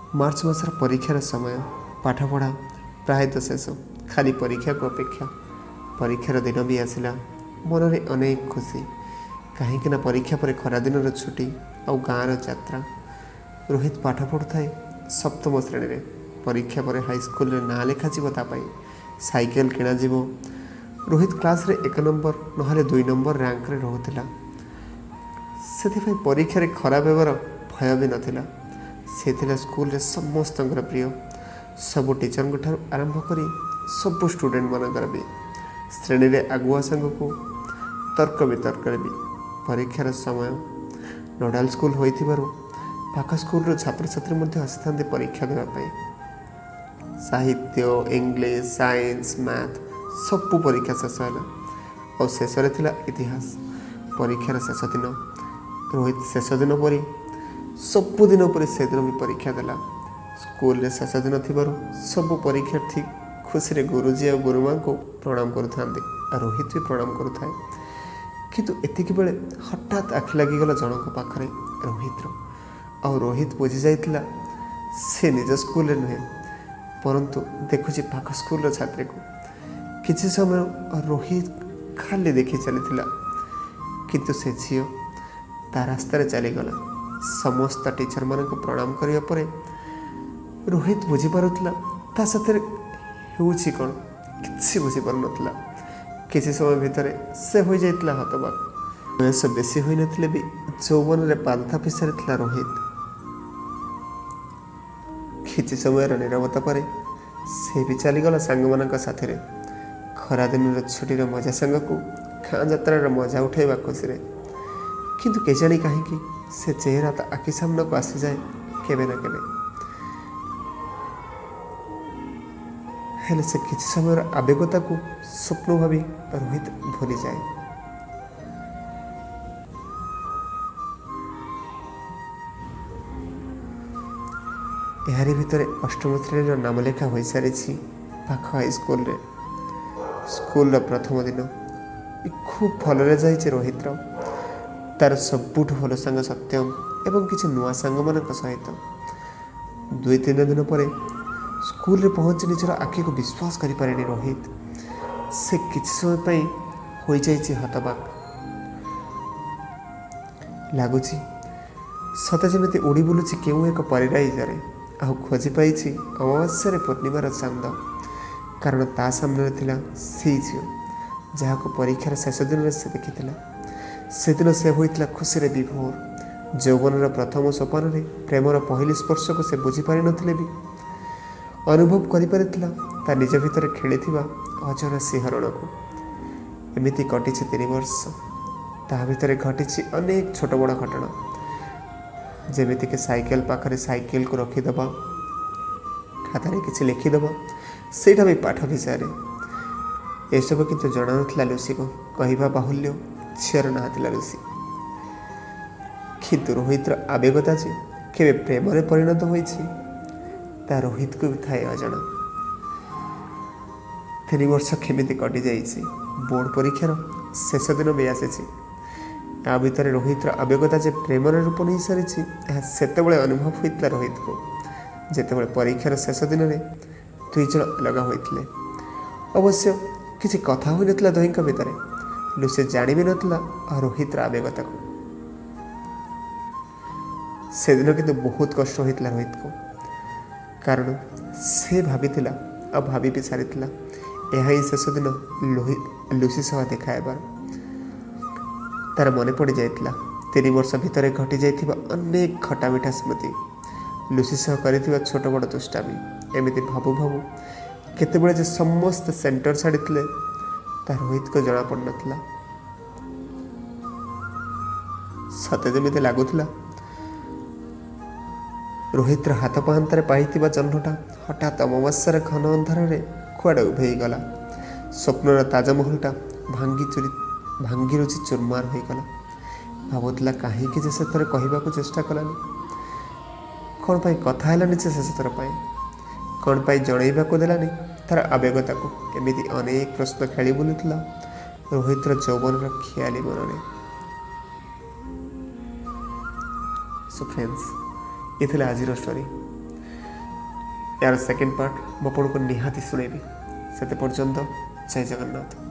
March ମାସର ପରୀକ୍ଷାର ସମୟ। ପାଠପଢ଼ା ପ୍ରାୟତଃ ଶେଷ, ଖାଲି ପରୀକ୍ଷାକୁ ଅପେକ୍ଷା। ପରୀକ୍ଷାର ଦିନ ବି ଆସିଲା। ମନରେ ଅନେକ ଖୁସି, କାହିଁକିନା ପରୀକ୍ଷା ପରେ ଖରାଦିନର ଛୁଟି ଆଉ ଗାଁର ଯାତ୍ରା। ରୋହିତ ପାଠ ପଢ଼ୁଥାଏ ସପ୍ତମ ଶ୍ରେଣୀରେ। ପରୀକ୍ଷା ପରେ ହାଇସ୍କୁଲରେ ନାଁ ଲେଖାଯିବ, ତା ପାଇଁ ସାଇକେଲ କିଣାଯିବ। ରୋହିତ କ୍ଲାସ୍ରେ 1 ନମ୍ବର ନହେଲେ 2 ନମ୍ବର ରାଙ୍କରେ ରହୁଥିଲା। ସେଥିପାଇଁ ପରୀକ୍ଷାରେ ଖରାପ ହେବାର ଭୟ ବି ନଥିଲା। ସେ ଥିଲା ସ୍କୁଲରେ ସମସ୍ତଙ୍କର ପ୍ରିୟ, ସବୁ ଟିଚରଙ୍କ ଠାରୁ ଆରମ୍ଭ କରି ସବୁ ଷ୍ଟୁଡେଣ୍ଟମାନଙ୍କର ବି। ଶ୍ରେଣୀରେ ଆଗୁଆ ସାଙ୍ଗକୁ ତର୍କ ବିତର୍କରେ ବି। ପରୀକ୍ଷାର ସମୟ ନୋଡ଼ାଲ ସ୍କୁଲ ହୋଇଥିବାରୁ ପାଖ ସ୍କୁଲର ଛାତ୍ରଛାତ୍ରୀ ମଧ୍ୟ ଆସିଥାନ୍ତି ପରୀକ୍ଷା ଦେବା ପାଇଁ। ସାହିତ୍ୟ, ଇଂଲିଶ, ସାଇନ୍ସ, ମ୍ୟାଥ୍ ସବୁ ପରୀକ୍ଷା ଶେଷ ହେଲା ଆଉ ଶେଷରେ ଥିଲା ଇତିହାସ। ପରୀକ୍ଷାର ଶେଷ ଦିନ ରୋହିତ ଶେଷ ଦିନ ପରି ସବୁଦିନ ପରି ସେଦିନ ବି ପରୀକ୍ଷା ଦେଲା। ସ୍କୁଲରେ ଶେଷ ଦିନ ଥିବାରୁ ସବୁ ପରୀକ୍ଷାର୍ଥୀ ଖୁସିରେ ଗୁରୁଜୀ ଆଉ ଗୁରୁମାଙ୍କୁ ପ୍ରଣାମ କରୁଥାନ୍ତି ଆଉ ରୋହିତ ବି ପ୍ରଣାମ କରୁଥାଏ। କିନ୍ତୁ ଏତିକି ବେଳେ ହଠାତ୍ ଆଖି ଲାଗିଗଲା ଜଣଙ୍କ ପାଖରେ ରୋହିତର। ଆଉ ରୋହିତ ବୁଝି ଯାଇଥିଲା ସେ ନିଜ ସ୍କୁଲରେ ନୁହେଁ, ପରନ୍ତୁ ଦେଖୁଛି ପାଖ ସ୍କୁଲର ଛାତ୍ରୀକୁ। କିଛି ସମୟ ରୋହିତ ଖାଲି ଦେଖି ଚାଲିଥିଲା, କିନ୍ତୁ ସେ ଝିଅ ତା ରାସ୍ତାରେ ଚାଲିଗଲା। ସମସ୍ତ ଟିଚରମାନଙ୍କୁ ପ୍ରଣାମ କରିବା ପରେ ରୋହିତ ବୁଝିପାରୁଥିଲା ତା ସାଥିରେ ହେଉଛି କ'ଣ, କିଛି ବୁଝିପାରୁନଥିଲା। କିଛି ସମୟ ଭିତରେ ସେ ହୋଇଯାଇଥିଲା ହତବାକ। ବୟସ ବେଶୀ ହୋଇନଥିଲେ ବି ଯୌବନରେ ପାଦ ଥାପି ସାରିଥିଲା ରୋହିତ। କିଛି ସମୟର ନିରବତା ପରେ ସେ ବି ଚାଲିଗଲା ସାଙ୍ଗମାନଙ୍କ ସାଥିରେ, ଖରାଦିନର ଛୁଟିର ମଜା ସାଙ୍ଗକୁ ଗାଁ ଯାତ୍ରାର ମଜା ଉଠାଇବା ଖୁସିରେ। କିନ୍ତୁ କେଜାଣି କାହିଁକି ସେ ଚେହେରା ତା ଆଖି ସାମ୍ନାକୁ ଆସିଯାଏ କେବେ ନା କେବେ। ହେଲେ ସେ କିଛି ସମୟର ଆବେଗତାକୁ ସ୍ୱପ୍ନ ଭାବି ରୋହିତ ଭୁଲିଯାଏ। ଏହାରି ଭିତରେ ଅଷ୍ଟମ ଶ୍ରେଣୀର ନାମଲେଖା ହୋଇସାରିଛି ପାଖ ହାଇସ୍କୁଲରେ। ସ୍କୁଲର ପ୍ରଥମ ଦିନ ଖୁବ୍ ଭଲରେ ଯାଇଛି ରୋହିତର, ତାର ସବୁଠୁ ଭଲ ସାଙ୍ଗ ସତ୍ୟମ ଏବଂ କିଛି ନୂଆ ସାଙ୍ଗମାନଙ୍କ ସହିତ। 2-3 ଦିନ ପରେ ସ୍କୁଲରେ ପହଞ୍ଚି ନିଜର ଆଖିକୁ ବିଶ୍ୱାସ କରିପାରିନି ରୋହିତ। ସେ କିଛି ସମୟ ପାଇଁ ହୋଇଯାଇଛି ହତବାକ। ଲାଗୁଛି ସତେ ଯେମିତି ଉଡ଼ି ବୁଲୁଛି କେଉଁ ଏକ ପରିରାଇଜରେ, ଆଉ ଖୋଜି ପାଇଛି ଅମାବାସ୍ୟାରେ ପୂର୍ଣ୍ଣିମାର ଚାନ୍ଦ। କାରଣ ତା ସାମ୍ନାରେ ଥିଲା ସେଇ ଝିଅ ଯାହାକୁ ପରୀକ୍ଷାର ଶେଷ ଦିନରେ ସେ ଦେଖିଥିଲା। ସେଦିନ ସେ ହୋଇଥିଲା ଖୁସିରେ ବିଭୋର। ଯୌବନର ପ୍ରଥମ ସୋପାନରେ ପ୍ରେମର ପହିଲି ସ୍ପର୍ଶକୁ ସେ ବୁଝିପାରିନଥିଲେ ବି ଅନୁଭବ କରିପାରିଥିଲା ତା ନିଜ ଭିତରେ ଖେଳିଥିବା ଅଜଣା ଶିହରଣକୁ। ଏମିତି କଟିଛି 3 ବର୍ଷ। ତା ଭିତରେ ଘଟିଛି ଅନେକ ଛୋଟ ବଡ଼ ଘଟଣା, ଯେମିତିକି ସାଇକେଲ ପାଖରେ ସାଇକେଲକୁ ରଖିଦେବା, ଖାତାରେ କିଛି ଲେଖିଦେବା, ସେଇଟା ବି ପାଠ ବିଷୟରେ। ଏସବୁ କିନ୍ତୁ ଜଣାନଥିଲା ଲୁସିକୁ। କହିବା ବାହୁଲ୍ୟ ଝିଅର ନାଁ ଥିଲା ଲୁସି। କିନ୍ତୁ ରୋହିତର ଆବେଗତା ଯେ କେବେ ପ୍ରେମରେ ପରିଣତ ହୋଇଛି ତା ରୋହିତକୁ ବି ଥାଏ ଅଜଣା। 3 ବର୍ଷ କେମିତି କଟିଯାଇଛି। ବୋର୍ଡ଼ ପରୀକ୍ଷାର ଶେଷ ଦିନ ବି ଆସିଛି। ୟା ଭିତରେ ରୋହିତର ଆବେଗତା ଯେ ପ୍ରେମର ରୂପ ନେଇସାରିଛି ଏହା ସେତେବେଳେ ଅନୁଭବ ହୋଇଥିଲା ରୋହିତକୁ, ଯେତେବେଳେ ପରୀକ୍ଷାର ଶେଷ ଦିନରେ 2 ଜଣ ଅଲଗା ହୋଇଥିଲେ। ଅବଶ୍ୟ କିଛି କଥା ହୋଇନଥିଲା ଦୁହିଁଙ୍କ ଭିତରେ। ଲୁସି ଜାଣି ବି ନଥିଲା ରୋହିତର ଆବେଗତାକୁ। ସେଦିନ କିନ୍ତୁ ବହୁତ କଷ୍ଟ ହୋଇଥିଲା ରୋହିତକୁ, କାରଣ ସେ ଭାବିଥିଲା ଆଉ ଭାବି ବି ସାରିଥିଲା ଏହା ହିଁ ଶେଷ ଦିନ ଲୁସି ସହ ଦେଖା ହେବାର। ତାର ମନେ ପଡ଼ିଯାଇଥିଲା 3 ବର୍ଷ ଭିତରେ ଘଟିଯାଇଥିବା ଅନେକ ଖଟାମିଠା ସ୍ମୃତି, ଲୁସି ସହ କରିଥିବା ଛୋଟ ବଡ଼ ଦୁଷ୍ଟାମି। ଏମିତି ଭାବୁ ଭାବୁ କେତେବେଳେ ଯେ ସମସ୍ତେ ସେଣ୍ଟର ଛାଡ଼ିଥିଲେ ତା ରୋହିତକୁ ଜଣାପଡ଼ିନଥିଲା। ସତେ ଯେମିତି ଲାଗୁଥିଲା ରୋହିତର ହାତ ପାହାନ୍ତାରେ ପାଇଥିବା ଜହ୍ନଟା ହଠାତ୍ ଅମାବାସ୍ୟାର ଘନ ଅନ୍ଧାରରେ କୁଆଡ଼େ ଉଭେଇଗଲା। ସ୍ୱପ୍ନର ତାଜମହଲଟା ଭାଙ୍ଗିରୁଚି ଚୁରମାର ହୋଇଗଲା। ଭାବୁଥିଲା କାହିଁକି ଯେ ସେଥରେ କହିବାକୁ ଚେଷ୍ଟା କଲାନି, କ'ଣ ପାଇଁ କଥା ହେଲାନି ସେ ଶେଷଥର ପାଇଁ, କ'ଣ ପାଇଁ ଜଣେଇବାକୁ ଦେଲାନି ତାର ଆବେଗତାକୁ। ଏମିତି ଅନେକ ପ୍ରଶ୍ନ ଖେଳି ବୁଲୁଥିଲା ରୋହିତର ଯୌବନର ଖିଆଲି ମନରେ। ସୋ ଫ୍ରେଣ୍ଡସ୍, ଏ ଥିଲା ଆଜିର ଷ୍ଟୋରି। ଏହାର ସେକେଣ୍ଡ ପାର୍ଟ ମୁଁ ଆପଣଙ୍କୁ ନିହାତି ଶୁଣେଇବି। ସେତେ ପର୍ଯ୍ୟନ୍ତ ଜୟ ଜଗନ୍ନାଥ।